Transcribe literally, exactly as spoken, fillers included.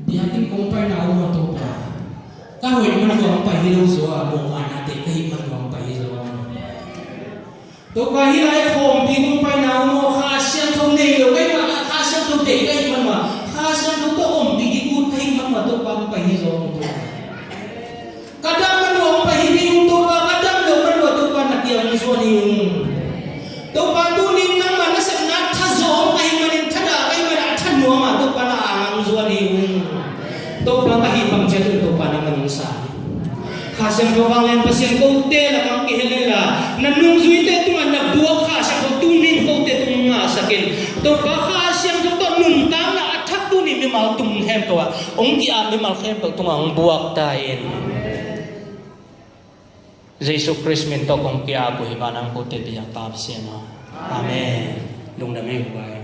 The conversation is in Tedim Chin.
Biakinn kong paina uh maw Topa, ka hoih man luang pai hi lo zaw a, mawhmahnate ka hih man luang pai hi zaw. Topa, hih lai khawmpi kong paina uh maw, Kha Siangtho nei lo ka hih man, Kha Siangtho deih ka hih man mah, Kha Siangtho tawh ompih ding ut ka hih man mah Topa, hong pai hi zaw Topa. Ka dam man luang pai hi ding ung Topa, ka dam lo man luang Topa, na kiang hong zuan hi ung. Topa, tunin nangmah na sepna thazaw ka hih manin, thadah ka hih manin, a thanuam ah Topa, na ang hong zuan hi ung. Topa, ka hih bang ciat un Topa, nangmah nong sa hi. Kha Siangtho vanglian Pasian, kote lakah kihel inla, na nungzuite tungah na buak Kha Siangtho tunin kote tung ngahsak in. Topa, Kha Siangtho tawh nuntakna a thak tuni mimal tung khempeuh ah hong ki-ap mimal khempeuh tungah hong buak ta in. Jesuh Khrist min tawh kong ki-ap uh hi, vanah kote biak Pa Pasian aw. Amen. Lungdam hi, hu vai.